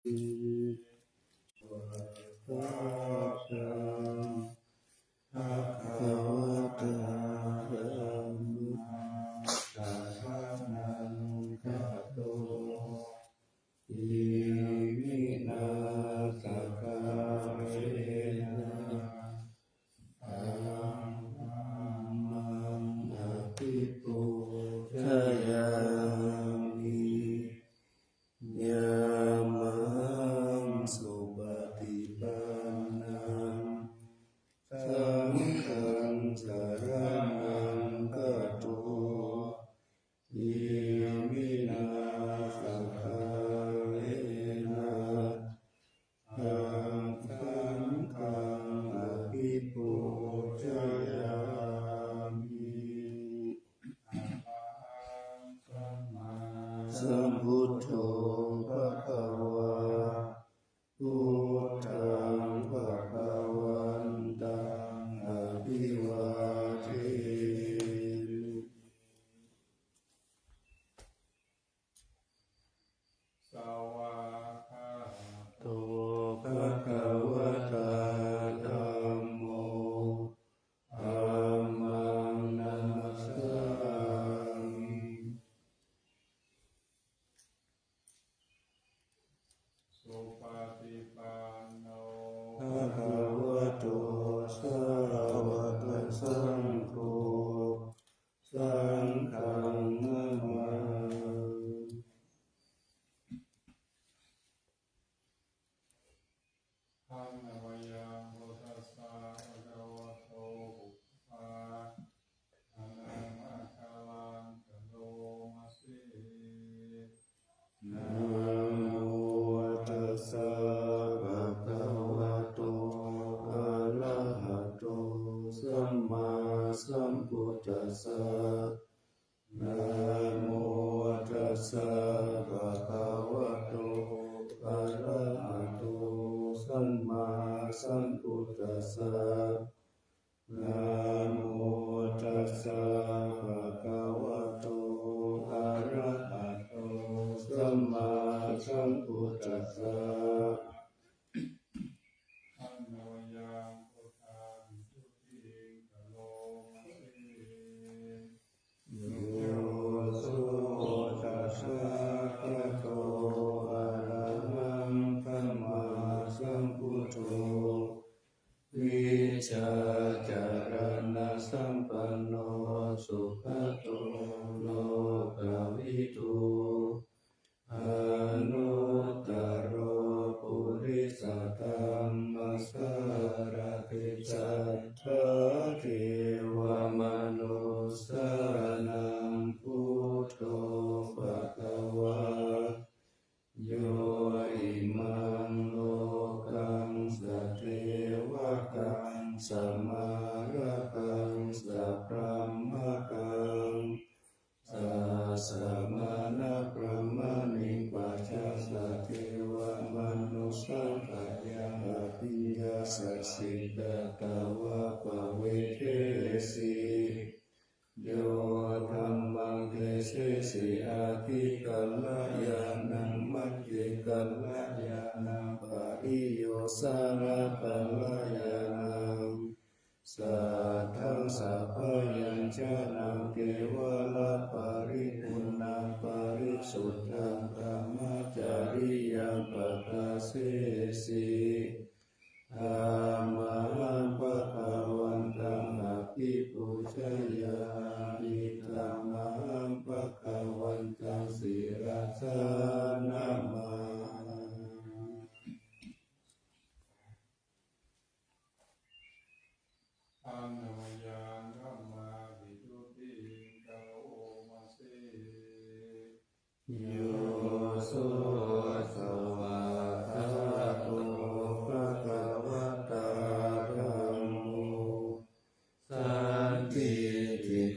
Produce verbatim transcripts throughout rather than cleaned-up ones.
Bhagavato iminā sakkārena taṃ dhammaṃ abhipūjayāmi. Yāmahaṃ supaṭipannaṃ saṅghaṃ saraṇaṃ gato, iminā sakkārena taṃ saṅghaṃ abhipūjayāmi. Arahaṃ sammāsambuddho bhagavā, buddhaṃ bhagavantaṃ abhivādemi. Svākkhāto bhagavatā dhammo, dhammaṃ namassāmi. Supaṭipanno bhagavato sāvakasaṅgho, saṅghaṃ namāmi. Handa mayaṃ buddhassa bhagavato pubbabhāgānaṃ ākāraṃ karoma se. Namo tassa bhagavato arahato sammāsambuddhassa. Namo tassa bhagavato arahato sammāsambuddhassa. Namo tassa bhagavato arahato sammāsambuddhassa. Handa mayaṃ buddhaṃ stuti karoma se. Yo so tathāgato arahaṃ sammāsambuddho, vijjācaraṇasampanno sugato lokavidū, anuttaro purisadammasārathi satthā devamanussānaṃ buddho bhagavā. Yo imaṃ lokaṃ sadevakaṃ samārakaṃ sabrahmakaṃ sassamaṇabrāhmaṇiṃ pajāya devamanussapāya abhiññāya siddhiṃ dāvaggicakkamappavadehi. Yo dhammaṃ desesi atthi kalyāṇaṃ majjhe kalyāṇaṃ pariyosānakalyāṇaṃ sātthaṃ sabyañjanaṃ kevalaparipuṇṇaṃ parisuddhaṃ brahmacariyaṃ padassesi. Tamahaṃ bhagavantaṃ abhipūjayāmi. Tamahaṃ bhagavantaṃ sirasā namāmi. Handa mayaṃ dhammābhistuttiṃ karoma se. Yo so svākkhāto bhagavatā dhammo, sandiṭṭhi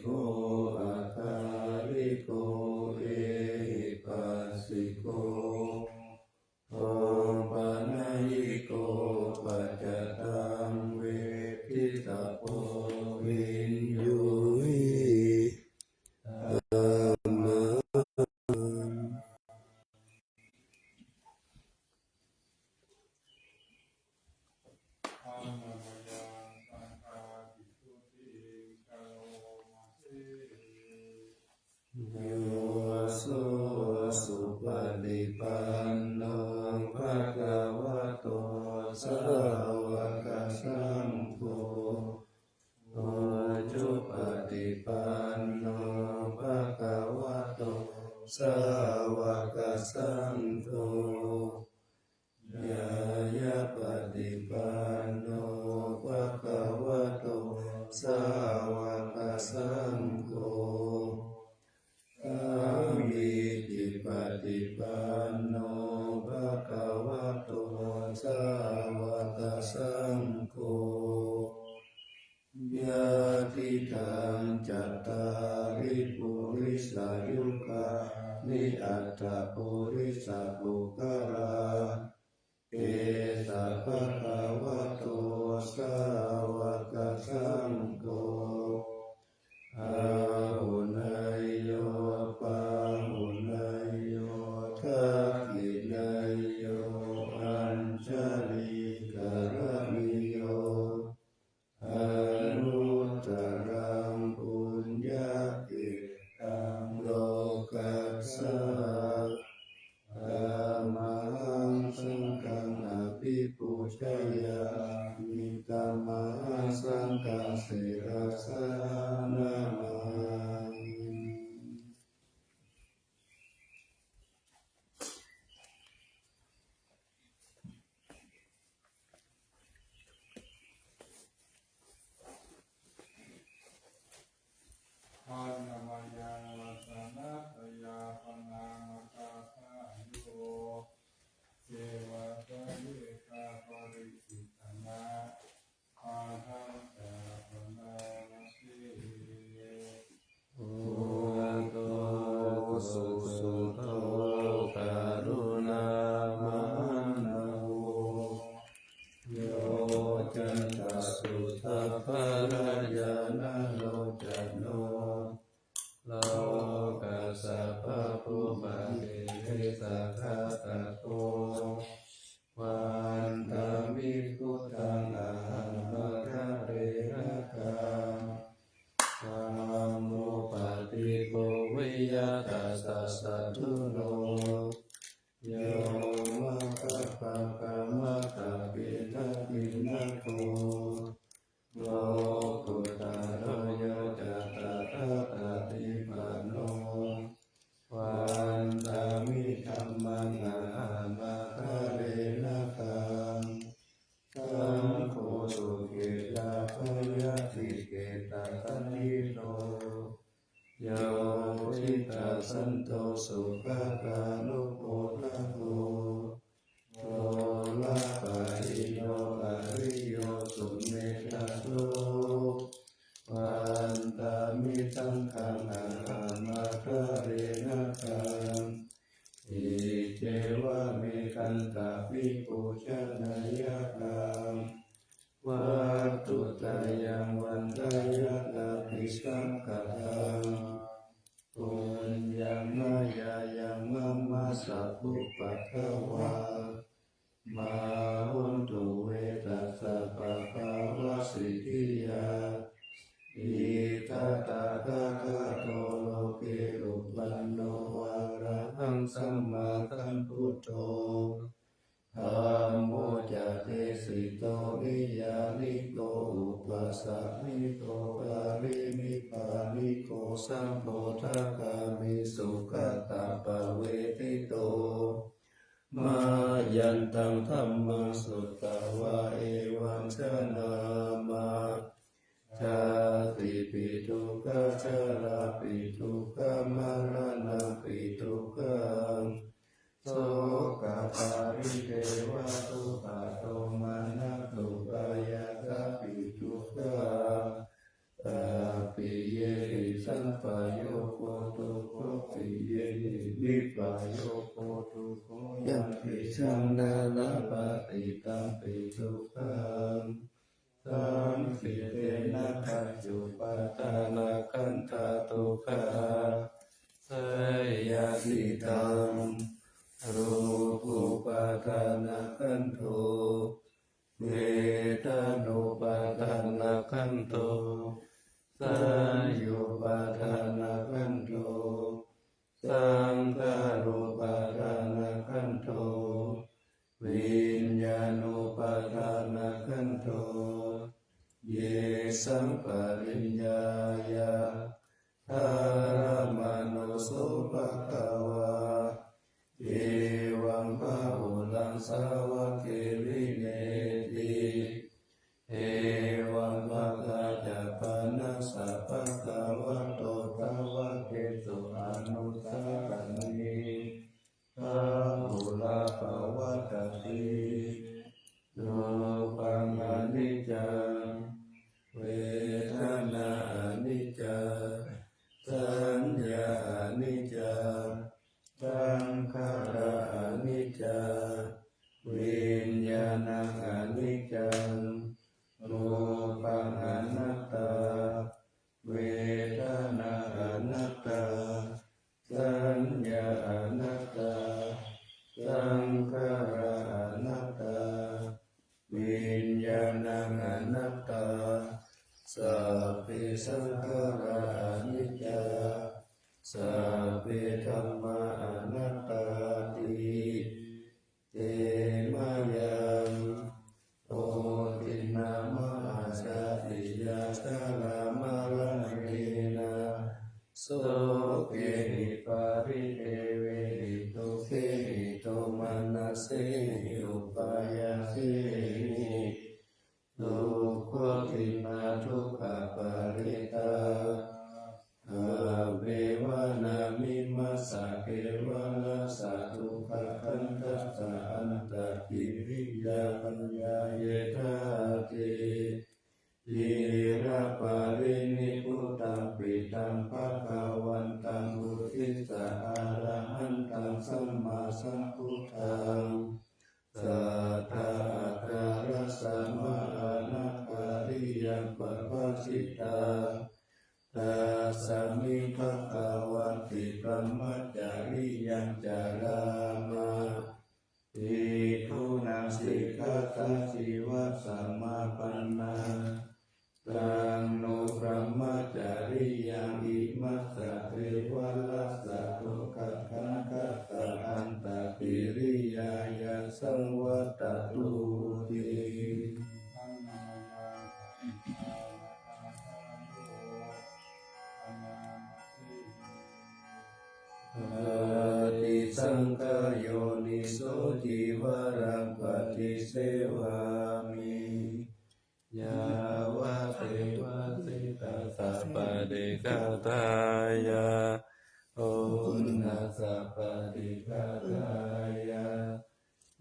sāvakasaṅgho, ujupaṭipanno bhagavato sāvakasaṅgho, ñāyapaṭipanno bhagavato sāvakasaṅgho, sāmīcipaṭipanno bhagavato sāvakasaṅgho, yadidaṃ cattāri purisayugāni aṭṭha purisapuggalā, esa bhagavato sāvakasaṅgho, āhuneyyo pāhuneyyo dakkhiṇeyyo añjalikaraṇīyo, anuttaraṃ puññakkhettaṃ lokassāti. Tamaham saṅghaṃ abhipūjayāmi, tamaham saṅghaṃ sirasā namāmi. Annamayaṃ vasanatthayāpanāmakārayo, ceva ca ye ta paricitanā, ādañca paṇāmati. Buddho susuddho karuṇāmahaṇṇavo, yoccantasuddhabbarañāṇalocano, lokassa pāpūpakilesaghātako, vandāmi buddhaṃ ahaṃ ādarena taṃ. Dhammo paṭikkho viya tassa satthuno, yo maggapākamathapenapiṇṇako, lokuttaro yo ca tathāgatipāṇo, vandāmi dhammaṃ ahaṃ ādarena taṃ. Saṅgho duggetapayatiketasañhito, yo cittasanto sukhākanupodako, orapahīno ariyo sumettado, vandāmi saṅghaṃ ahaṃ ādarena taṃ. Iccevamekantabhipūjanīyatāvatthuttayaṃ vandeyyatāphi saṅkhātaṃ. Puññaṃ mayā yaṃ mama sabbupaddavā, mā hontu ve tassa pāpāvasiddhiyā. Itattha tathāgato loke uppanno arahaṃ sammāsambuddho, dhammo ca desito niyyāniko uppasañhito parinibbāniko sammodagāmi sugatāpavedito. Mayantaṃ dhammaṃ sutvā evaṃ janāma, jātipi dukkha jarāpi dukkha maraṇampi dukkhaṃ, sokaparidevadukkhadomanassupāyāsāpi dukkhaṃ, appiyehi sampayogo dukkho, piyehi vippayogo dukkho, yampicchaṃ na labhati tampi dukkhaṃ, saṅkhittena pañcupādānakkhandhā dukkhā. Seyyathīdaṃ: rūpūpādānakkhandho, vedanūpādānakkhandho, saññāupādānakkhandho, saṅkhārūpādānakkhandho, viññāṇūpādānakkhandho, Yesaṃ pariññāya dhāramāno so bhagavā evaṃ bahulaṃ sāvake vinetti. Evaṃ bhagavā ca bhānassa bhagavato sāvakesu anusaraṃ bahulā pavattati. Rūpaṃ aniccaṃ, vedanā aniccā, saññā aniccā, saṅkhārā aniccā, viññāṇaṃ aniccaṃ. Rūpaṃ anattā, vedanā anattā, saññā anattā, saṅkhārā anattā, viññāṇaṃ anattā. Sabbe saṅkhārā aniccā, sabbe dhammā anattāti. Te mayaṃ bodhiṃ mahāsāti yathā rāmaṃ sokehi paridevehi dukkhehi domanassehi upāyāsehi dukkhāti na dukkhaparittā. Aveva nāmimassa kevalassa dukkhakkhandhassa antagiriyapaññāyedha. Te ciraparinibbutampi taṃ bhagavantaṃ buddhissa arahantaṃ sammāsambuddhaṃ satthākārasamānakariyaṃ pabbajitā. Tasmiṃ bhagavati brahmacariyaṃ carāma bhikkhūnaṃ sikkhāsājīvasamāpannā. Taṃ no brahmacariyaṃ imassa kevalassa dukkhakkhandhassa antagiriyāya saṃvattatu ti. Paṭisaṅkhā yoniso cīvaraṃ paṭisevāmi yāvadeva sītassa paṭighātāya, uṇhassa paṭighātāya,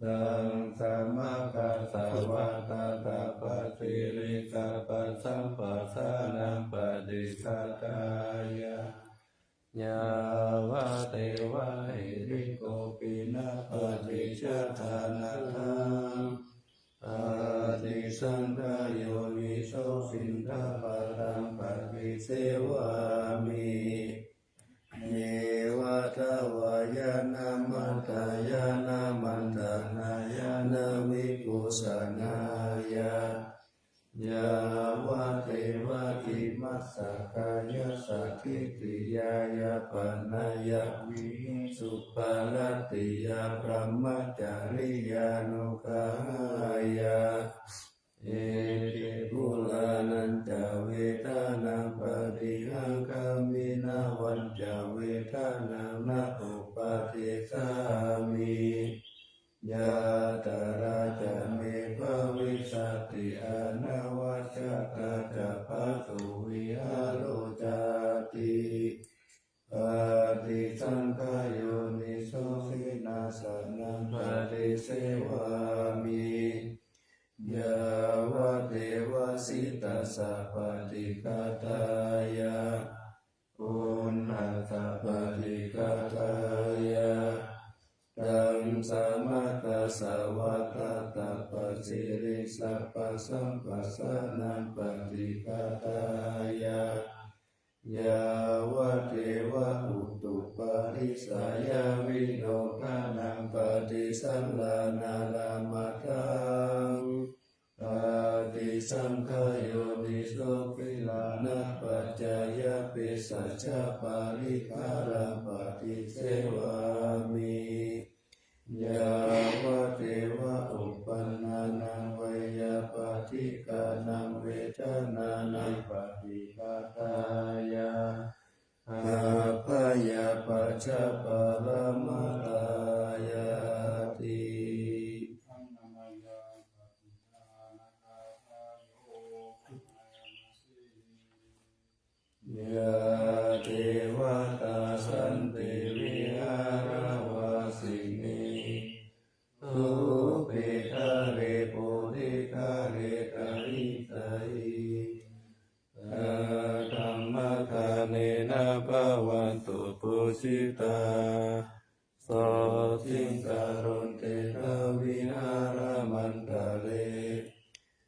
taṃ samaggassa vātatappasiriṃsapasamphassānaṃ paṭighātāya, yāvadeva hirikopinapaṭicchādanatthaṃ. Paṭisaṅkhā yoniso piṇḍapātaṃ paṭisevāmi neva davāya na madāya na maṇḍanāya na vibhūsanāya, yāvadeva imassa kāyassa ṭhitiyā yāpanāya vihiṃsuparatiyā brahmacariyānuggahāya, iti purāṇañca vedanaṃ paṭihaṅkhāmi navañca vedanaṃ na uppādessāmi. Yātrā ca me bhavissati anavajjatā ca phāsuvihāro cāti. Paṭisaṅkhā yoniso senāsanaṃ paṭisevāmi yāvadeva sītassa paṭighātāya, uṇhassa paṭighātāya, taṃ samaggassa vātatappasiriṃsapasamphassānaṃ paṭighātāya, yāvadeva utuparissayavinodanaṃ paṭisallānārāmatthaṃ. Paṭisaṅkhā yoniso gilānapaccayabhesajjaparikkhāraṃ paṭisevāmi yāvadeva uppannānaṃ veyyābādhi ca paramatāyāti. Yā devatā santi vihāravāsinī, thūpe ghare bodhighare tahiṃ tahiṃ, tā dhammadānena bhavantu pūjitā, sotthiṃ karontedha vihāramaṇḍale.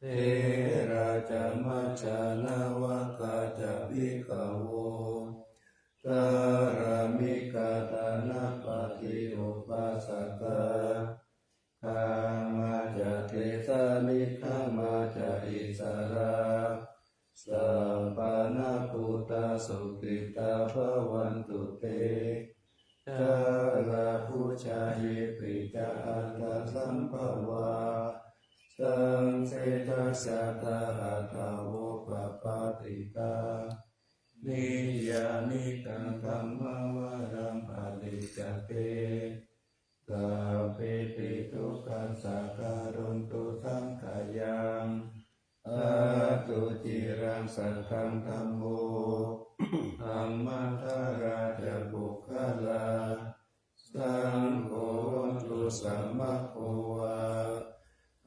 Therā ca majjhā navakā ca bhikkhavo, pāramikā dānapatī upāsakā, gāmā ca desā nigamā ca issarā, sappāṇabhūtā sukhitā bhavantu te. Jalābujā yepi ca aṇḍasambhavā, saṃsedajātā athavopapātikā, niyyānikaṃ dhammavaraṃ paṭicca te, sabbepi dukkhassa karontu saṅkhayaṃ. Ṭhātu ciraṃ sataṃ dhammo, dhammaddharā ca puggalā, saṅgho hotu samaggo va,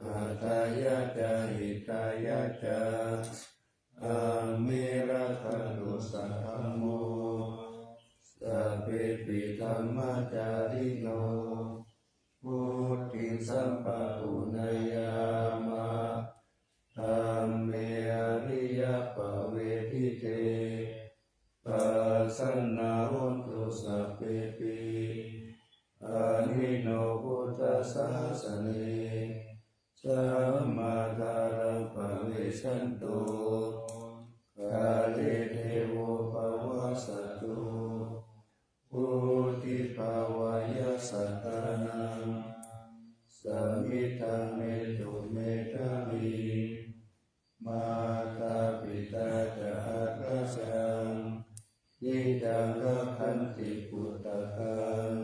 atthāya ca hitāya ca, amhe rakkhatu saddhammo, sabbepi dhammacārino, vuḍḍhiṃ sampāpuṇeyyāma, dhamme ariyappavedite. Pasannā hontu sabbepi, pāṇino buddhasāsane, sammā dhāraṃ pavecchanto, kāle devo pavassatu, vuḍḍhibhāvāya sattānaṃ, samiddhaṃ netu medaniṃ. Mātā pitā ca atrajaṃ, niccaṃ rakkhanti puttakaṃ,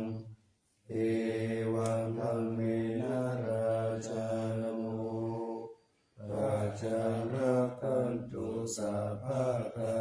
evaṃ dhammena rājāno, pajaṃ rakkhantu sabbadā.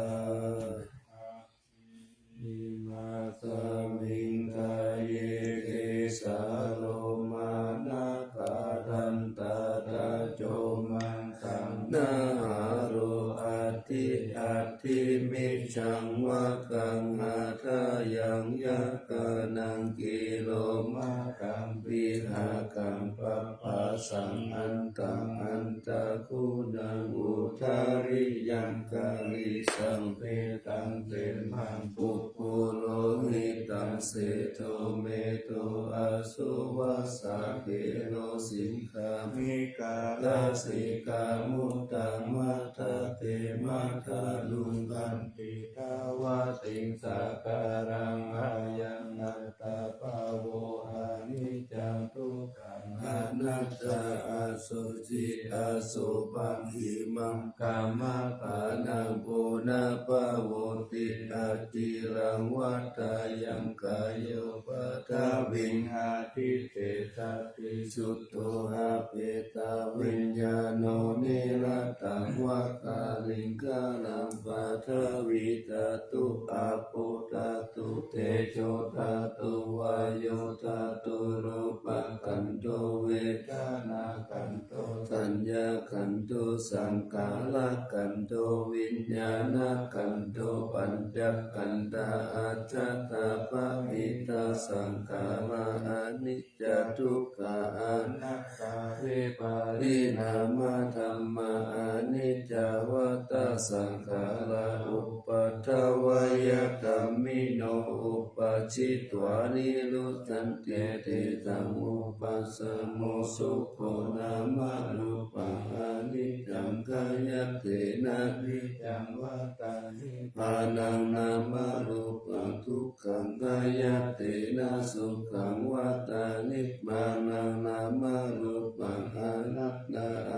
Imasmiṃ kāye kesā lomā nakhā dantā taco maṃ saṃ nahārū adhi adi mijjaṃ vakkaṃ hadayaṃ yakanaṃ kilomakaṃ pihakaṃ papphāsaṃ antaṃ antaguṇaṃ udariyaṃ karīsaṃ mettaṃ timbaṃ pubbu lohitaṃ sedo medo assu vassa khelo siṅghamikā lasikamudda matthake matthaluṅganti dvattiṃsakaraṃ ayaṃ attabhāvo aniccaṃ dukkhaṃ anattā asocī asubhaṃ khīmaṃ kammappāṇaṃ punabbhavoti aciraṃ vata yaṃ kāyo paṭhaviṃ adhiṭṭhesati chuddho appetaviññāṇo niratthaṃ vakaliṅgaraṃ paṭhavīdhātu āpodhātu tejodhātu vāyodhātu rūpakkhandho vedanākkhandho saññākkhandho saṅkhārakkhandho viññāṇakkhandho pañcakkhandhā ajjhattā bahiddhā saṅkhārā aniccā dukkhā anattā vipariṇāmadhammā aniccā vata saṅkhārā uppādavayadhammino uppajjitvā nirujjhanti tesaṃ vūpasamo sukho nāmarūpaṃ aniccaṃ khayatena niccaṃ vata nibbānaṃ nāmarūpaṃ dukkhaṃ khayatena sukhaṃ vata nibbānaṃ nāmarūpaṃ anattā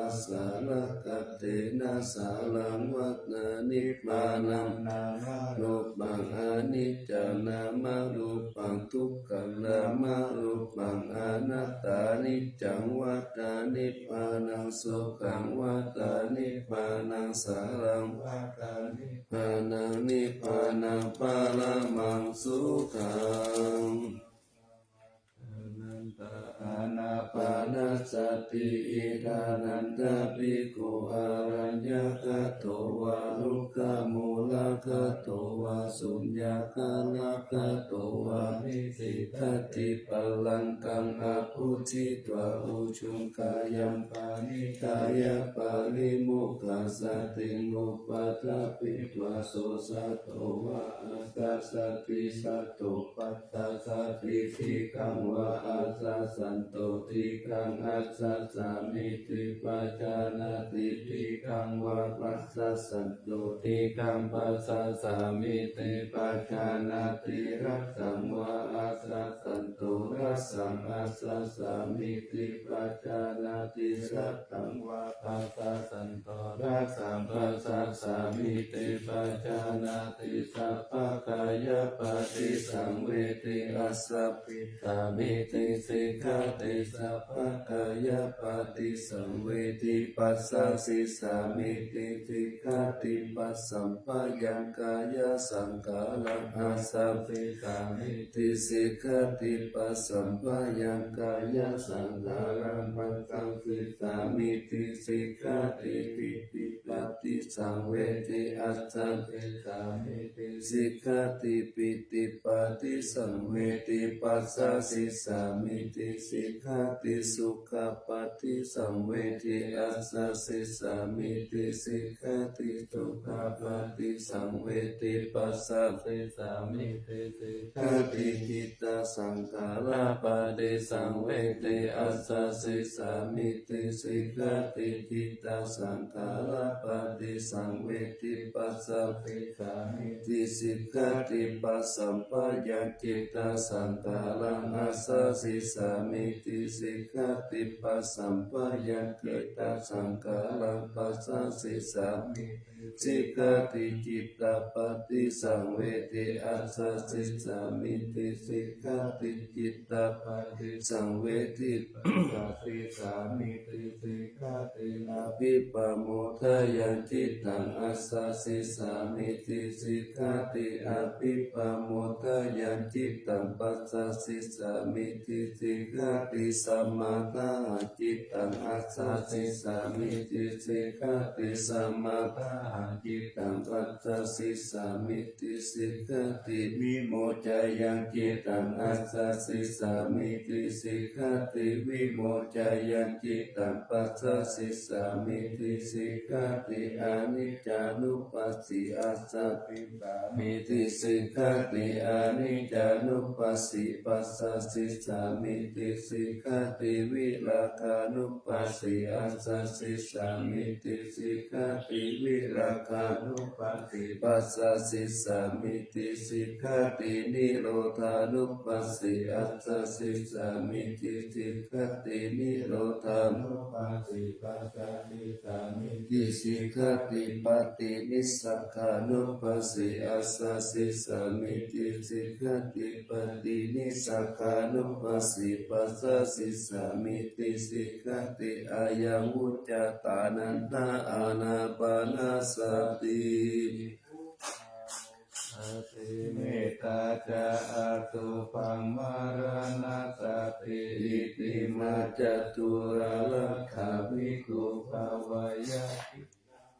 asalakattena saraṃ vata nibbānaṃ nāmarūpaṃ aniccaṃ nāmarūpaṃ dukkhaṃ nāmarūpaṃ anattā niccaṃ vata nibbānaṃ sukhaṃ vata nibbānaṃ saraṃ vata nibbānaṃ nibbānaṃ paramaṃ sukhaṃ. Anantā ānāpānasati iddhānanda bhikkhu araññagato vā rukkhamūlagato vā suññakāragatto vā nisikkhati pallaṅkaṃ abhujitvā ujukaṃ paṇidhāya pārimokkhāsatiṃ upaṭṭhapetvā so satto vā asassati satto passasati dīghaṃ vā asassanto dīghaṃ asassamiti pajānāti dīghaṃ vā passassanto dīghaṃ passassāmiti pajānāti hrasaṃ vā asassanto hrasaṃ assassāmiti pajānāti hrasaṃ vā passassanto hrasaṃ passassāmiti pajānāti sabbakāyapaṭisaṃvedi assabbisāmiti sikkhati sabbakāyapaṭisaṃvedi passasissāmiti sikkhati passamphayaṃ kāyasaṅkhāraṃ assabbisāmiti sikkhati passamphayaṃ kāyasaṅkhāraṃ passassissāmiti sikkhati pītipaṭisaṃvedi assassissāmiti sikkhati pītipaṭisaṃvedi passassissāmiti sikkhati sukhapaṭisaṃvedi assassissāmiti sikkhati sukhapaṭisaṃvedi passassissāmiti sikkhati cittasaṅkhārapaṭisaṃvedi assassissāmiti sikkhati cittasaṅkhārapaṭisaṃvedi passassissāmiti sikkhati passamphayaṃ cittasaṅkhāraṃ assassissāmiti sikkhati passamphayaṃ cittasaṅkhāraṃ passassissāmiti sikkhati cittapaṭisaṃvedi assassissāmiti sikkhati cittapaṭisaṃvedi passassissāmiti sikkhati abhippamodayaṃ cittaṃ assassissāmiti sikkhati abhippamodayaṃ cittaṃ passassissāmiti sikkhati samādhayaṃ cittaṃ assassissāmiti sikkhati samādhayaṃ cittaṃ passassissāmiti sikkhati vimoccāyaṃ cittaṃ assassissāmiti sikkhati vimoccāyaṃ cittaṃ passassissāmiti sikkhati aniccānupassī assassissāmiti sikkhati aniccānupassī passassissāmiti sikkhati virāgānupassī assassissāmiti sikkhati virāgānupassī passassissāmiti sikkhati nirodhānupassī assassissāmiti sikkhati nirodhānupassī passassissāmiti sikkhati paṭinissagganupassī assassissāmiti sikkhati paṭinissagganupassī passassissāmiti sikkhati ayaṃ vuccatā ānanda ānāpānasati. Ati mettā ca asubhaṃ maraṇasati itimā ca duṭṭhavā bhikkhū bhāvayaṃ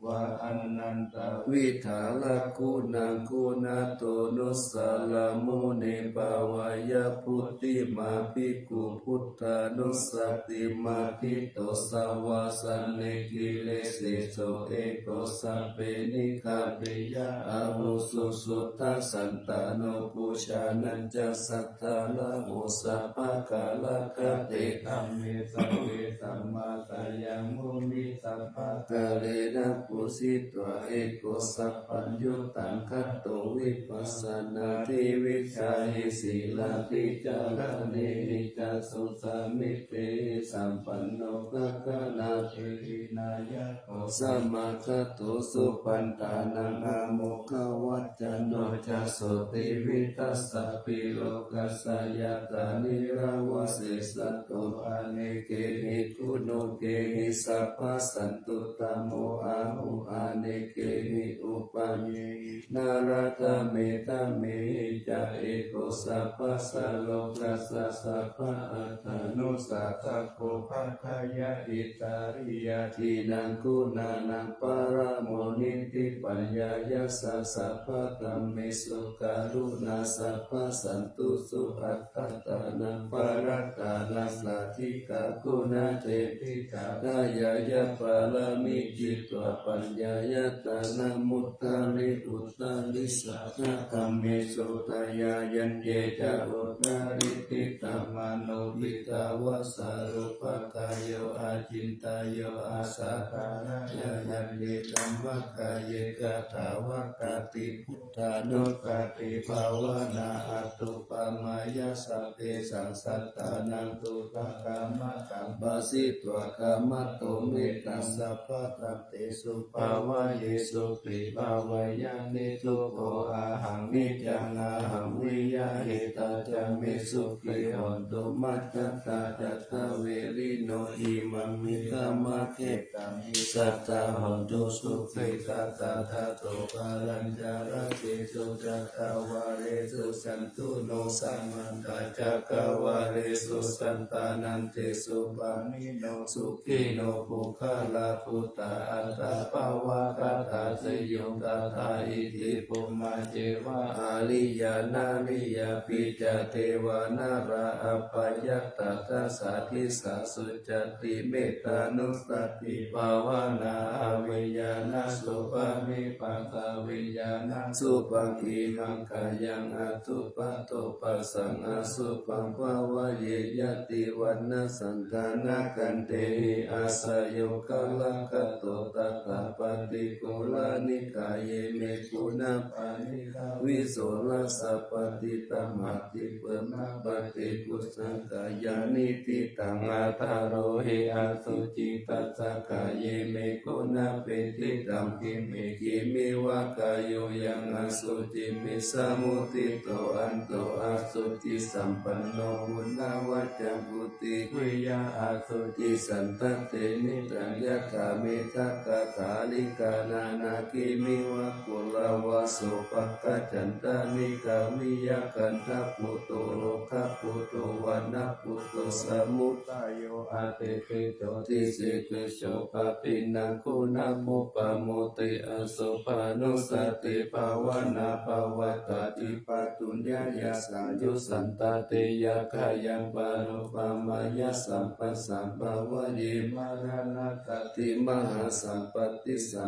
vā anantā vidhā laghunā guṇato nusaraṃ muni bhāvayaṃ buddhimān bhikkhu buddhānussatiṃ adhiṭṭho savāsaṃ nekkhireseso eko sabbe nikkhappiyā ahuṃsu suddhaṃ santano pujānañca saddhāraho sabbakālagate dhamme sabbe sammā sayaṃ munisappakārena Pūjitva ekosappaññutaṃ, kātuṃ vipassanādevijjāhi. Sīlatejādanehi ca sudsamitehi, sampanno gaganātehi nāyako samāgato. Supaṇṇānaṃ āmokavacano ca, jotimiddhassa abhilokassa, yathā nīrava sesato. Anekehi guṇukehi sabbasantutamo, āhu anekehi upameyehi. Nālāṭa mettā mehi ca, eko sabbasā lokassa, sabbatthanussāsako. Bhaddāya ittariya dīnaṃ, guṇānaṃ paramo niddhi. Paññāya ca sabbakammesu, karuṇā sabbajantūsu, attānaṃ paritānassa, dīghā guṇatedhitā. Dāyāya pāramī jitva, paññāya taṇhamuttari. Uttarisaha kammesu, dāyāyante ca uttariṭṭhitam. Māno piṭṭhāvasa rūpakāyo, acintayuṃ asaddharā. Yāyante dhammakāye, katvāna kaṭṭhamudānussati, bhāvanāya atthupamayā. Sabbesaṃ sattānaṃ tuṭṭhaṃ, kammaṃ sampajjhitvā, kāmato mettaṃ sabbalokānaṃ. Bhāvaye sukhī bhāvaye niddukkho, ahaṃ niccaṃ ahaṃ viya, hitatthi me sukhī hontu, majjhattā cattāviriṇo. Imaṃ me dhammakkhettaṃ, issatā hontu sukhitattā. Tato palañca rājesu, cakkavāḷesu candano, samantā cakkavāḷesu, sattānaṃ iccetu pāṇino. Sukhino puggalā, bhūtā attabhāvagatā, seyyathā iti bhummā ceva, ariyā nariyāpi ca, devā nārā apayantadā. Sadisā sucati, mettānussati bhāvanā, aveyana supati, bhāvanā aveyana supati. Imaṃ kāyaṃ asupato, bhāsaṃ asupaṃ bhāvaye, yadi vaṇṇaṃ chandana kaṇṭehi, āsayo kālakato tathā. Paṭiggaṇhikāyā me guṇā paṇītā, visuddhā ca paṭitamhāti, pubbe paṭibujjhā kāyā, niṭṭhitaṃ aṭṭharohi. Asucī tassa kāye me guṇapeṭṭhitaṃ, khemhi khemheva kāyo, yaṃ asuciṃ visamuddito, atto asucisampanno, guṇavaccaṃ uddiṭṭheyya, asuciṃ sattete niṭṭhaṃ. Yathā me dakkhadhālikā nānākhemeva, kuṭeṇva sopāga cantalikkā, veyyākantaputto, rogaputto, vaṇṇaputto, samu dayo, atikkañca disete so, pāpinnaṃ khuddamupamodi. Asupanussati bhāvanā, pavattati pattuññāya, saññussati yathāyaṃ, paro pamayasambhassaṃ, bhāvaye maraṇassati mahāsampattissa.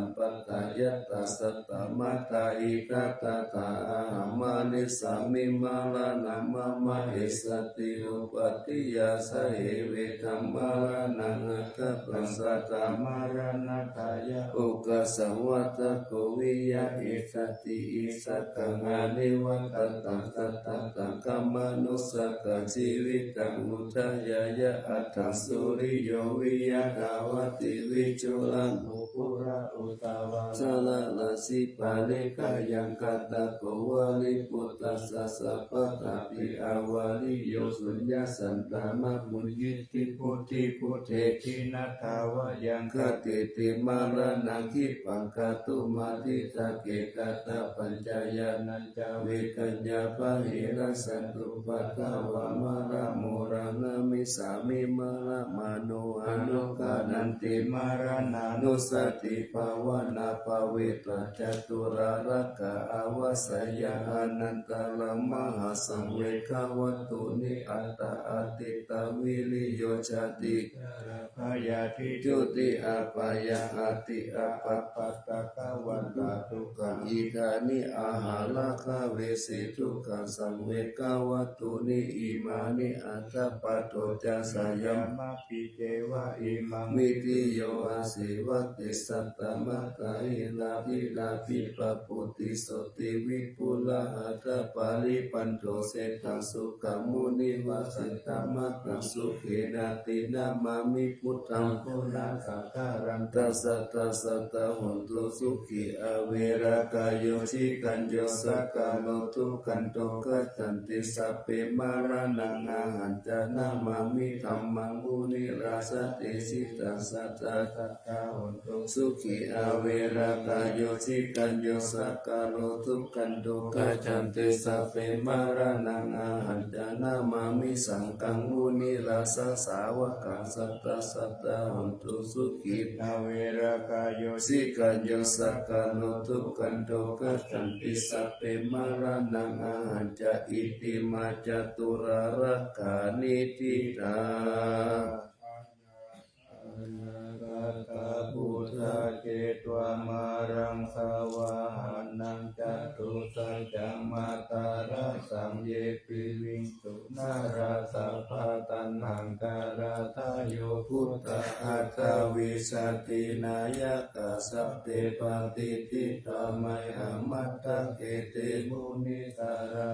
Yathā saddamattā iti tattha, ahaṃ marissāmi maraṇaṃ mama, esa ti upādiyā sahevedhaṃ, maraṇaṃ aggabhaṃ, tathā maraṇatthāya, okāsa vata ko viya, esa ti issataṃ anivajjataṃ, sattataṃ kammanussakaṃ, jīvitaṃ udayāya aṭṭhaṃsu, riyo viya dhāvati viṭū raṇu, purā uttavā, jalagajā parittañca, kaṭṭhako valībuddhassa, sabbattapi avaliyo, suññā santā mā muññenti, buddhagutteti na dāvāyaṃ, khantīti maraṇaṃ, khippaṃ kātumatthite, kattañca yaṃ ca vedaññā, pahīnā santupaddavā, maraṇamūlaṃ namissāmi, maramaṇḍo anukaranti. Maraṇānussati bhāvanā, bhāvitā ca tūlārākā, āvajjeyya anantaraṃ, mahāsaṃvegavatthuni, attā atitavīriyo, jāti, bhayādi juti, apāyā āti, appaṭivatā dukkhā, idāni ahaṃ rakkhaṃ, vesi dukkhasaṃvegavatthuni, imāni aṭṭha paṭo ca, sayamāpi ceva imaṃ, vi Yo āsi vate satta mattā hīnā dīnā dvipapūti sotthiṃ vipulā aṭṭha paripūraṃ seṭṭhaṃ sukhaṃ munivaravacanaṃ. Sukena te namaṃ buddhaṃ pūretvā sabbadhāraṃ. Tasā sadā hontu sukhī averā kāyo cītañca sakko dukkhato gacchanti sabbe maraṇā. Ahañca namāmi dhammaṃ munirājā desitaṃ. Sadā sadā hontu sukhī averā kāyo cītañca sakko dukkhato gacchanti sabbe maraṇā. Ahañca namāmi saṅghaṃ munirājassa sāvakaṃ. Sadā sadā hontu sukhī averā kāyo cītañca sakko dukkhato gacchanti sabbe maraṇā. Ahañca itimā caturāggaṇī diṭṭhā gatā buddhā jetvā māraṃ savāhanaṃ catusaccāmatarasaṃ ye piviṃsu narāsabhā. Taṇhaṅkarādayo buddhā aṭṭhavīsati nāyakā sabbe patiṭṭhitā mayhaṃ matthake te munissarā.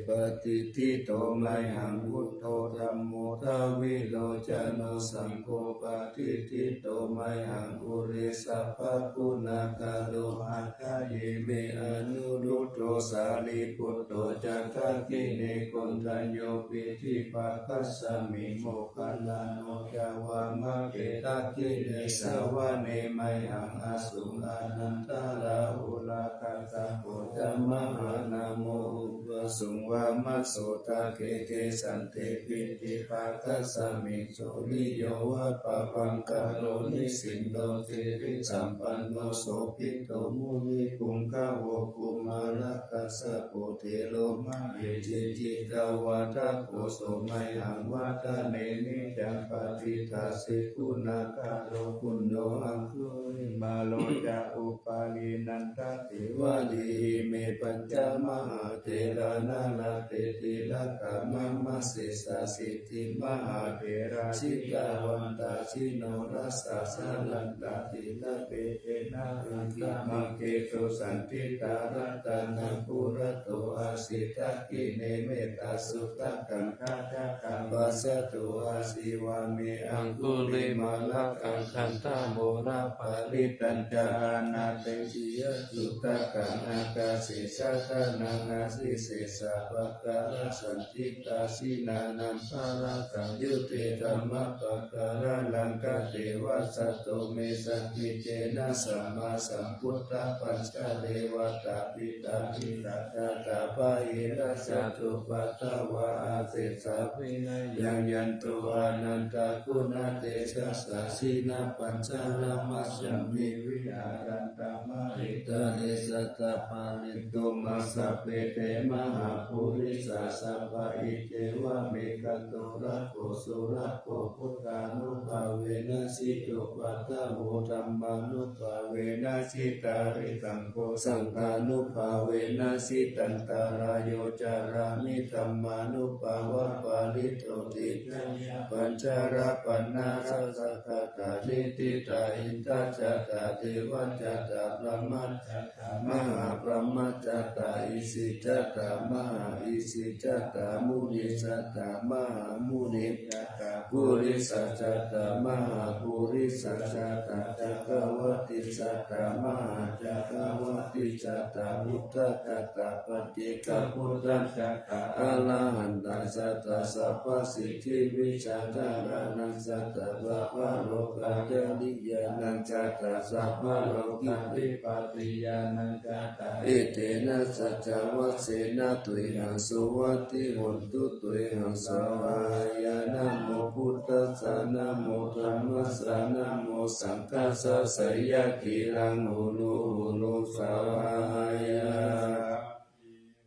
Patiṭṭhito mayhaṃ buddho dhammo dvilocano saṅgho patiṭṭhito mayhaṃ ure sabbaguṇākaro. Hadaye me anuruddho sārīputto ca dakkhiṇe koṇḍañño piṭṭhibhāgasmiṃ moggallāno ca vāmake. Dakkhiṇe savane mayhaṃ āsuṃ ānandarāhulā kassapo ca mahānāmo ubhāsuṃ vāmasotake. Kesante piṭṭhibhāgasmiṃ suriyo va pabhaṅkaro nisinno sirisampanno sobhito munipuṅgavo. Kumārakassapo thero mahesī cittavādako so mayhaṃ vadane niccaṃ patiṭṭhāsi guṇākaro. Puṇṇo aṅgulimālo ca upālī nandasīvalī ime pañca mahātherā nalāṭe tilakā mama. Sesāsīti mahātherā jitavantā jinorasā jalantā sīlabbate na raṇaṃ aṅgamaṅgesu saṇṭhitā. Ratanaṃ purato āsi dakkhiṇe mettasuttakaṃ dhajaggaṃ pacchato āsi vāme aṅgulimālakaṃ. Khandhamoraparittañca ānāpacchiyaṃ suttakaṃ ākāse chadanaṃ āsi sesā pākārasaṇṭhitā. Jinānaṃ balasaṃyutte dhammapākāralaṅ kateva sato me sakiccena sammāsambuddhapañjare. Vātapittādisañjātā bāhirajjhattupaddavā asesā vinayaṃ yantu anantaguṇatejasā. Jinapañjaramajjhamhi viharantaṃ mahītale sadā pālentu maṃ sabbe te mahāpurisāsabhā. Iccevam ekato rakkho surakkho buddhānubhāvena jitupaddavo dhammānubhāvena jitārisaṅgho saṅghānubhāvena jitantarāyo carāmi dhammānubhāvapālito. Tiṇṇañca pañca rakkhaṇā saṅghassa kāthā niṭṭhitā. Indā ca tā devā ca tā brahmā ca tā mahābrahmā ca tā isi ca tā mahāisi ca tā munī ca tā mahāmunī ca tā purisā ca tā mahāpurisā ca tā cakkavatī ca tā mahācakkavatī ca tā buddhā ca tā paccekabuddhā ca tā arahantā ca tā sabbasiddhivijjādharānañca tā sabbalokācariyānañca tā sabbalokadhipatiyānañca tā. Etena saccavajjena tuyhaṃ suvatthi hotu tuyhaṃ svāhāya. Namo buddhassa, namo dhammassa, namo saṅghassa, jayakīlaṃ hotu hotu svāhāya.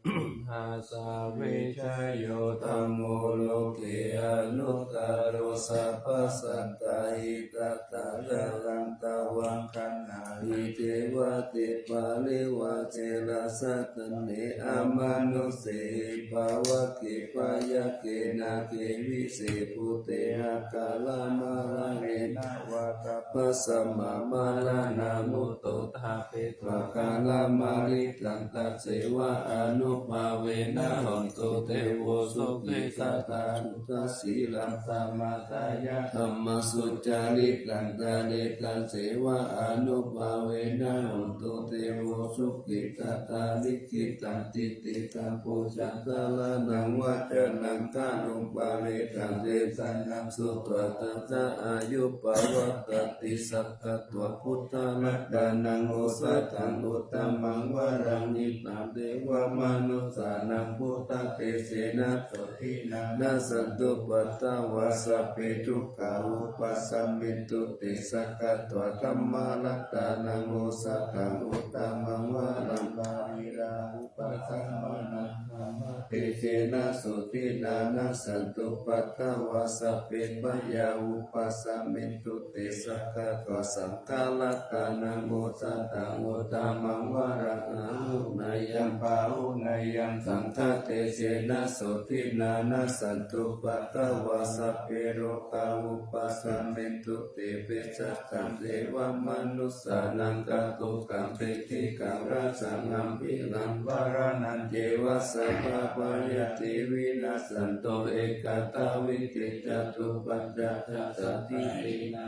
Buddhassa vijayodhammo loke anuttaro sabbasattahitatthāya. Taṃ tvaṃ gaṇhā Devā te parivāsena satanti amanussena pāvakkhemhi, byagghe nāge vise bhūte akālamaraṇena vā tathasmaṃ maraṇā mutto ṭhapetvā kālamāritaṃ, tasseva ānubhāvena hontu devo sukhitattā. Suddhasīlaṃ samādāya dhammaṃ sucaritaṃ care, tasseva ānubhāvena hontu devo sukhitattā. Likkhitaṃ cintitaṃ pūjaṃ dhāraṇaṃ vācanaṃ garuṃ parittaṃ desanaṃ sutvā, dasaāyū pavaḍḍhanti sakkatvā buddharatanaṃ osathaṃ uttamaṃ varaṃ. Hitaṃ devamanussānaṃ buddhatejena sotthinā nassantupaddavā sabbe dukkhā vūpasamentu te. Sakkatvā dhammaratanaṃ osathaṃ uttamaṃ varaṃ, pariḷāhūpasamanaṃ dhammatejena sotthinā nassantupaddavā sabbe bhayā vūpasamentu te. Sakkatvā saṅgharatanaṃ osathaṃ uttamaṃ varaṃ, āhuneyyaṃ pāhuneyyaṃ saṅghatejena sotthinā nassantupaddavā sabbe rogā vūpasamentu te. Pesañca devamanussānaṃ katvāna paṭiggaṇhaṃ, amhesaṃ amhiṃsaṃ maraṇañceva sabbabhayā te vinassantu ekadā vidhī. Catuppañca ṭhānaso ṭhitiyā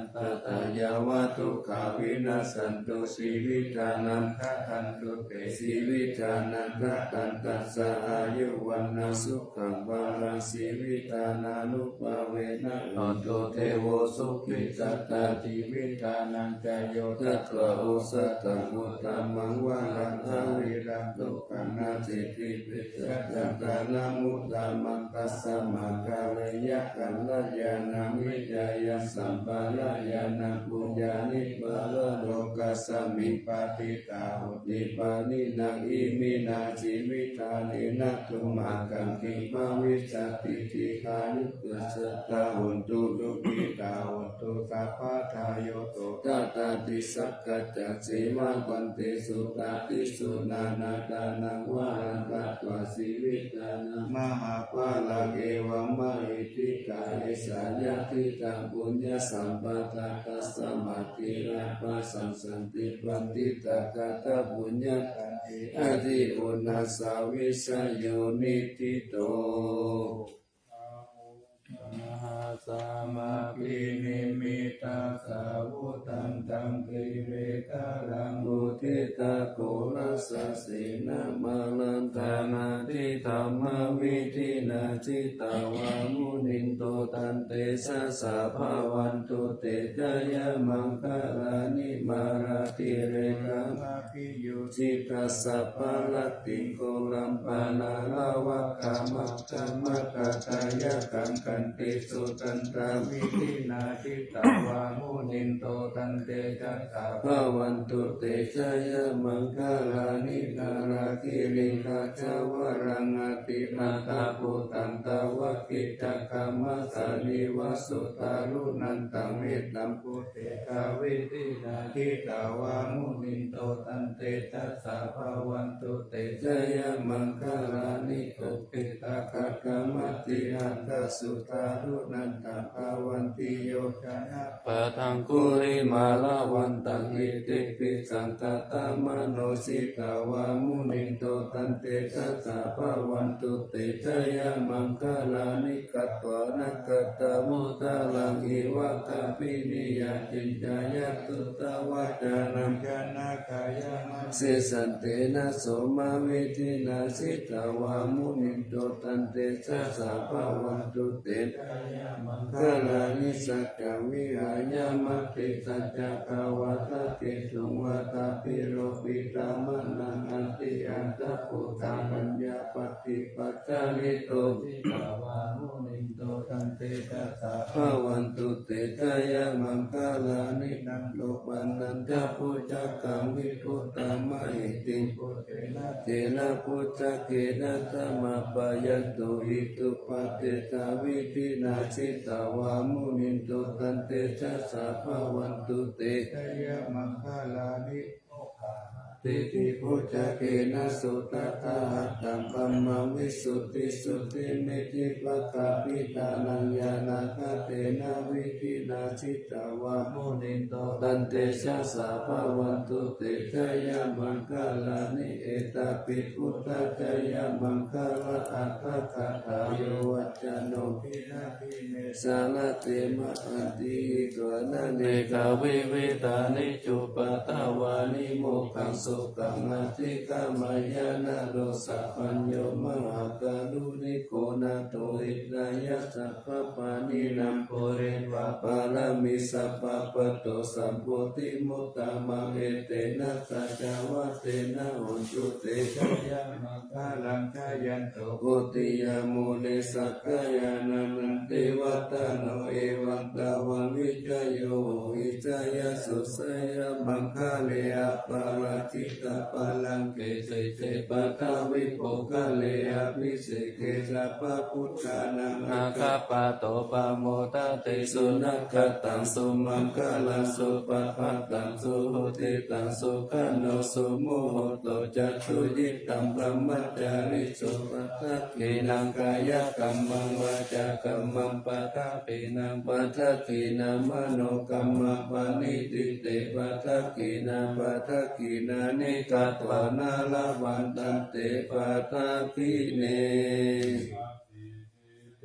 yāva dukkhā vinassantu jīvitānaṃ. Dadantu te jīvitānaṃ dadantaṃ ca āyu vaṇṇaṃ sukhaṃ balaṃ, jīvitadānubhāvena hontu devo sukhitattā. Jīvitadañca yo datvā osathaṃ uttamaṃ varaṃ, aviramadukkhaṃ nasīti. Pesañca ṭhānamuttamaṃ tasmā kālakaññāṇaṃ vicayaṃ sampādeyanaṃ, puññāni paralokasmiṃ patiṭṭhāhoti pāṇinā. Iminā jīvitāni na tumhākaṃ kiṃ bhavissati, dīghāyukā sadā hontu sukhitā hontu sabbadā. Yo so dadanti sakkaccaṃ ceva bhante sutatisunnaṃ, ṭhānaṃ varaṃ datvā jīvitadaṃ mahapphalaṃ, evammahiddhikā esā yadidaṃ puññasampadaṃ. Tasmā ṭhitā bhāsā santi paṇḍitakāthā, puññakkhettaṃ ādiguṇassa vijayo niṭṭhito. Mahāsamaṃ abhinimmitasāvudhantaṃ, grīmekhalaṃ uditaghorasasenamāraṃ, dānādidhammavidhinā jitavā munindo, tantejasā bhavatu te jayamaṅgalāni. Mārātirekam abhiyujjhitasabbarattiṃ, ghorampanāḷavakamakkhamathaddhayakkhaṃ, khantīsudantavidhinā jitavā munindo, tantejasā bhavatu te jayamaṅgalāni. Nāḷāgiriṃ gajavaraṃ atimattabhūtaṃ, dāvaggicakkamasanīva sudāruṇantaṃ, mettambusekavidhinā jitavā munindo, tantejasā bhavatu te jayamaṅgalāni. Ukkhittakhaggamatihatthasudāruṇantaṃ, dhāvantiyojanapathaṅgulimālavantaṃ, iddhībhisaṅkhatamano jitavā munindo, tantejasā bhavatu te jayamaṅgalāni. Katvāna kaṭṭhamudaraṃ iva gabbhinīyā, ciñcāya duṭṭhavacanaṃ janakāyamajjhe, santena somavidhinā jitavā munindo, tantejasā bhavatu te jayamaṅgalāni. Saccaṃ vihāya matisaccakavādaketuṃ, vādābhiropitamanaṃ atiandhabhūtaṃ, paññāpadīpajalito jitavā munindo, tantejasā bhavatu te jayamaṅgalāni. Nandopanandabhujagaṃ vibudhaṃ mahiddhiṃ, puttena therabhujagena damāpayanto, iddhūpadesavidhinā Tavā munindo tantejasā bhavatu te jayamaṅgalāni. Diṭṭhibhujagena sudaṭṭhahatthaṃ brahmaṃ visuddhijutimiddhibakābhidhānaṃ ñāṇāgadena vidhinā jitavā munindo tantejasā bhavatu te jayamaṅgalāni. Etāpi buddhajayamaṅgalaaṭṭhagāthā yo vācano dinadine sarate matandī hitvānanekavividhāni cupaddavāni mokkhaṃ sukhaṃ adhigameyya naro sapañño. Mahākāruṇiko nātho hitāya sabbapāṇinaṃ pūretvā pāramī sabbā patto sambodhimuttamaṃ etena saccavajjena hotu te jayamaṅ galaṃ. Jayanto bodhiyā mūle sakyānaṃ nandivaḍḍhano evaṃ tvaṃ vijayo hohi jayassu jayamaṅgale aparājitapallaṅke sīse paṭhavipokkhare abhiseke sabbabuddhānaṃ aggappatto pamodati. Sunakkhattaṃ sumaṅgalaṃ supabhātaṃ suhuṭṭhitaṃ sukhaṇo sumuhutto ca suyiṭṭhaṃ brahmacārisu. Padakkhiṇaṃ kāyakammaṃ vācākammaṃ padakkhiṇaṃ padakkhiṇaṃ manokammaṃ paṇidhī te padakkhiṇā padakkhiṇāni katvāna labhantatthe padakkhiṇe.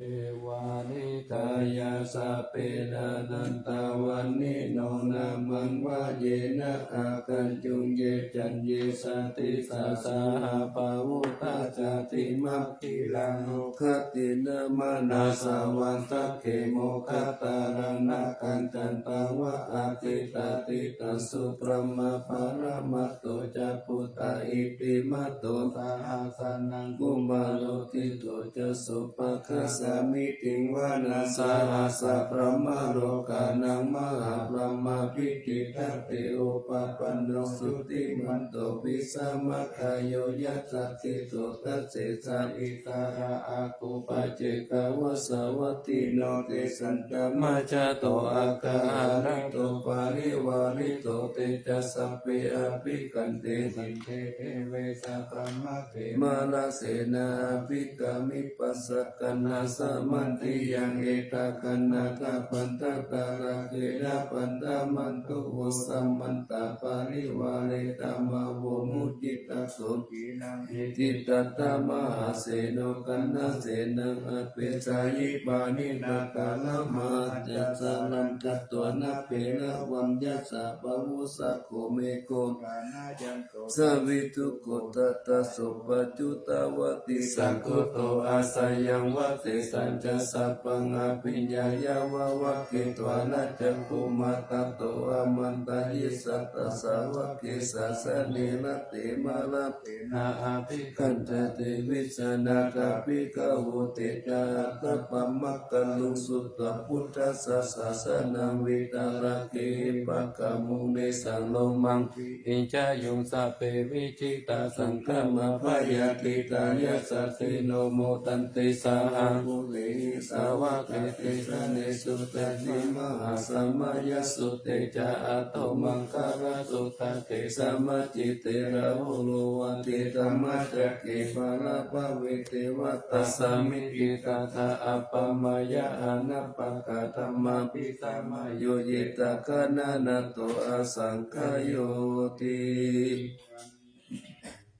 Devā hitāya sabbe nānattavaṇṇino nāmaṃ vāyena āgañchuṃ ye caññe sadisā saha pavutthajātimakkhīlaṃ oghatiṇṇamanāsavaṃ sakke moggallānaṃ nāgaṃ candaṃva asitātitaṃ subrahmā paramatto ca puttā iddhimato saha sanaṅkumāro tisso ca sopāga samitiṃ vanaṃ sahassabrahmalokānaṃ mahābrahmābhitiṭṭhati upapanno jutimanto bhismākāyo yasassi so. Dasettha issarā āgū paccekavasavattino tesañca majjhato oghatiṇṇo parivārito te ca sabbe abhikkante sinde deve sabrahmake mārasenā abhikkāmi passa kaṇhassa mandiyaṃ. Etha gaṇhatha bandhatha rāgena bandhamatthu vo samantā parivāretha mā vo muñcittha sotthinnaṃ. Iti tattha mahāseno kaṇhasenaṃ apesayi pāṇinā talamāhacca saraṃ katvāna bheravaṃ. Yassa pāvussako megho thanayanto savijjuko tadā so paccudāvatti saṅkuddho asayaṃvase. Tañca sabbaṃ abhiññāya vavakkhitvāna cakkhumā tato āmantayi satthā sāvake sāsane rate. Mārasenā abhikkantā te vijānātha bhikkhavo. Te ca ātappamakaruṃ sutvā buddhassa sāsanaṃ vītarāgehi pakkāmuṃ nesaṃ lomaṃ iñjayuṃ. Sabbe vijitasaṅgāmā bhayātītā yasassino modanti saha bhūtehi sāvakā te janesutāti. Mahāsamayasutte ca atthamaṅgalasūttakkhāte sammajjitte Rāhulā vādidhammacakke pālabbave devatā samitiṃ tathā appamāya anappakā dhammābhisamayo yena gaṇanātho asaṅkhayoti.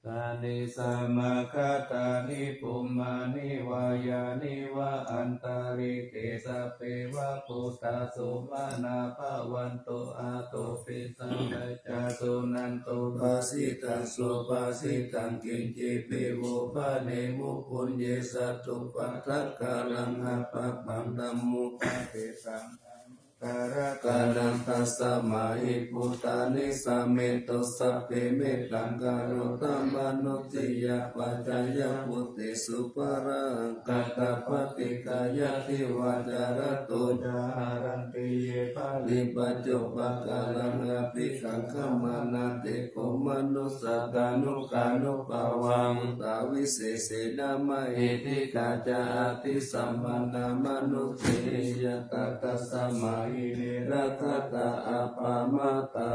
Tāni samāgatāni bhummāni vā yāni va antalikkhe sabbeva bhūtā sumanā bhavantu athopi sabbejā suṇantu bhāsitaṃ. Subhāsitaṃ kiñci viruḷhane muhunye sattupaddakaraṃ appattaṃ dhammūpadesaṃ Kārakanam tasmā hi bhūtā nisāmetho sabbe, mettaṃ karotha mānusiyā pajāya bhūtesu, pāṇāhatthapaṭikkhabyādhivā carato ca haranti ye baliṃ pacchupakālaṃ abhikaṅkhamānā, te kho manussā tanukānubhāvā bhūtā visesena mahiddhikā ca, athī sammānā mānuseyyathā tasmā hi ne rakkhatha appamattā.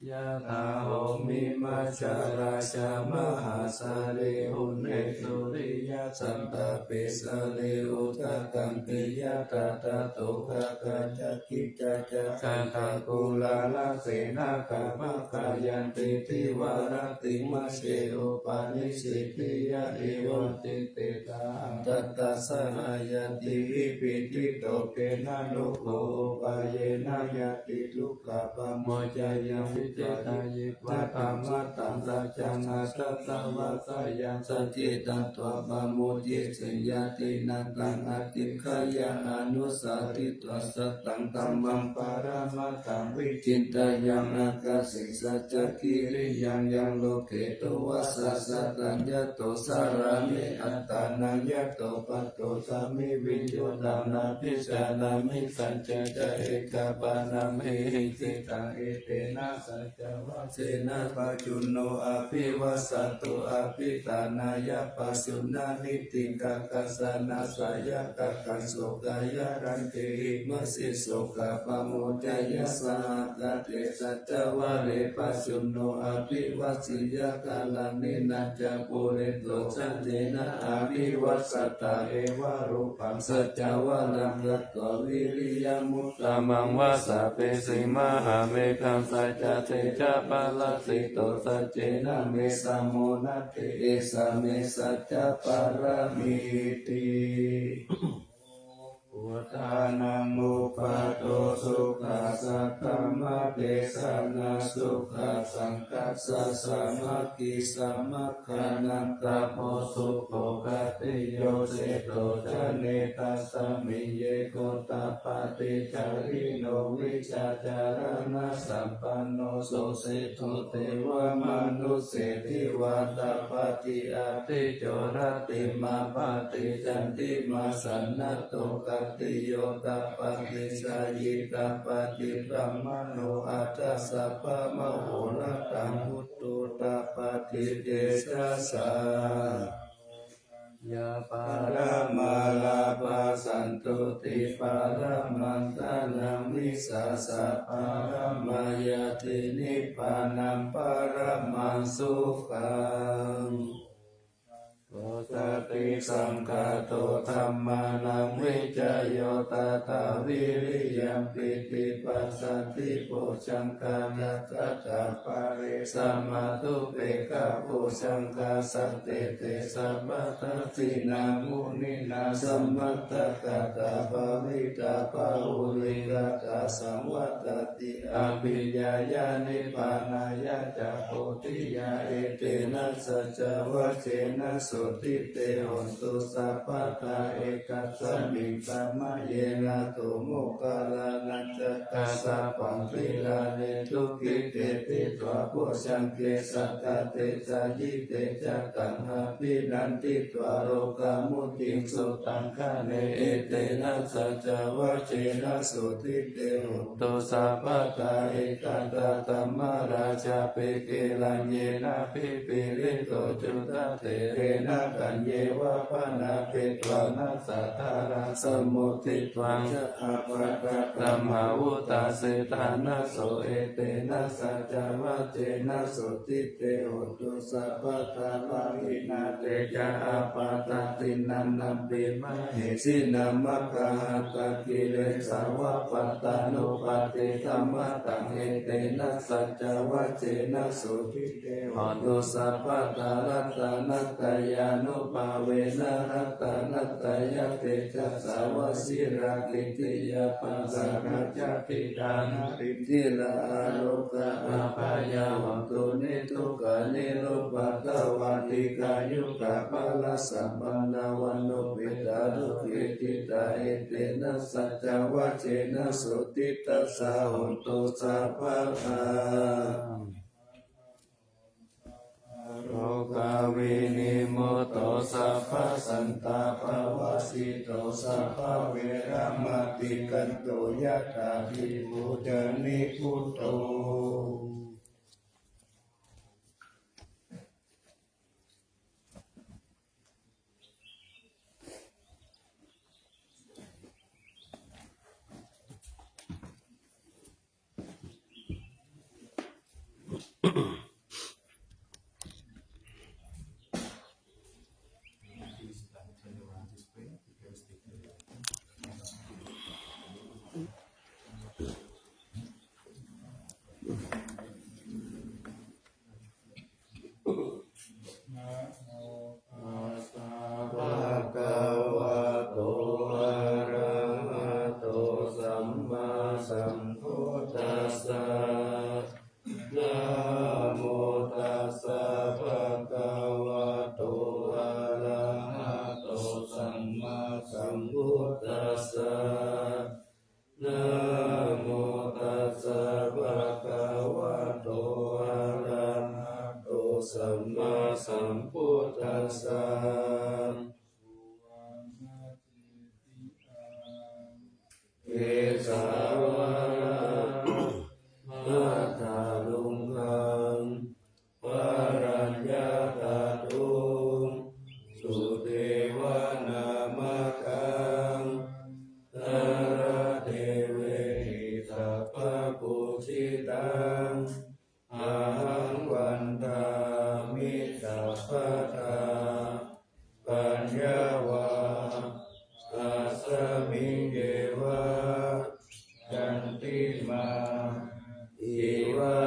Yathā bhummimajjharajā mahāsāgare uṇṇe suriyasaṅgāpe, sare uddakaṅkhe yathā tadokā gajaggijā ca, gaṇḍakūlagasenagamhakā yanti divā rattiṃ asesato, paṇṇisidiyā evaṃ diṭṭhidaṭṭhaṃ tattha sahayatīhi, pīḷito khemarogo upāyena yati dukkhā pamuccaye, vijitajivā dhammataṃ saccaṃ asattā vasayaṃ, saccikatvā pamuñciṃ yathinantaṃ, adhiṭṭheyya anussatitvā sataṃ dhammaṃ paramatthaṃ, vichitteyyaṃ akāse saccakiriyaṃ, yaṃ loke duvasaṃ sataṃ yato, sārame attānaṃ yato patto, sāmī viññūhī nābhicārāmi, saññā ca ekapāṇaṃ vihīsitaṃ, etena saccavajjena pajjunno abhivajjato, abhiṭhānāya pajjuṇhāni, tiṇhaṃ kaṇhassa na sāyakā, kaṇhassa kāyaraññe, imāni sokā pamuccayya, saha āgate saccavajje, pajjunno abhivajjeyya, kālāni na ca pūrentu, saccena abhivajjatā, evaṃ rūpaṃ saccavajjena katvā, viriyamuttamaṃ, vāsavassī mahāmeghā, saccatejapālāhito, saccena me samo natthi, esā me saccapāramīti. Buddhānaṃ uppādo sukhā, saddhammadesanā sukhā, saṅghassa sāmaggī samaggānaṃ tapo sukho. Khattiyo seṭṭho jāne, tasmiṃ ye gotapāti, jhārino vijjācaraṇasampanno, so seṭṭho devamanusseshitvā, tapati ādicco rattimābhāti, candimā sannaddho. Khattiyo tapati, jhāyī tapati, brāhmaṇo atha sabbamahorattaṃ, buddho tapati tejasā. Yaṃ paramā lābhā santuṭṭhi paramaṃ dhanaṃ, vissāsa paramā ñāti, nibbānaṃ paramaṃ sukhaṃ. Osathiṃ saṅkhāto dhammānaṃ vicayo tathā, vīriyampīti passaddhi bojjhaṅgā dakkhāta pare samādhupekkhabojjhaṅgā, sattete sabbadassinā muninā sammadakkhātā bhāvitā bahulīkatā, saṃvattati abhiññāya nibbānāya ca bodhiyā. Etena saccavajjena sotthi te hotu sabbadā. Ekasmiṃ samaye nātho moggallānañca kassapaṃ gilāne dukkhite disvā bojjhaṅge satta desayi, te ca taṃ abhinanditvā rogā mucciṃsu taṅkhaṇe. Etena saccavajjena sotthi te hotu sabbadā. Ekadā dhammarājāpi gelaññenābhipīḷito, cundattherena taññeva bhaṇāpetvāna, sādaraṃ sammoditvā ca ābādhā tamhā vuṭṭhāsi ṭhānaso. Etena saccavajjena sotthi te hotu sabbadā. Pahīnā te ca ābādhā tiṇṇannampi mahesinaṃ, maggāhatakilesāva pattānuppattidhammataṃ. Etena saccavajjena sotthi te hotu sabbadā. Ratanattayā Anubhāvena ratanattayatejasā vajirakkhittiyā pākārajjhatidānarindilā ārogā ābhayā hontu niddukkha nirupaddavā dīghāyukā balasampannā vaṇṇuppetā sukhititā etena saccavajjena sotthi tassa hontu sabbadā. Rogā vinimutto sabbasantāpavajjito sabbaveramatikkanto yathāhi pūjanībuddho. Namo tassa bhagavato arahato sammāsambuddhassa. Namo tassa bhagavato arahato sammāsambuddhassa. Namo tassa bhagavato arahato sammāsambuddhassa. Kesavādapattharuṅgaṃ paraññātatthu sudevanāmakam, nāradevehi sabbapūjitaṃ ahaṃ vandāmi sabbadā. Paññā vā tasmiṃ yeva cantimā iva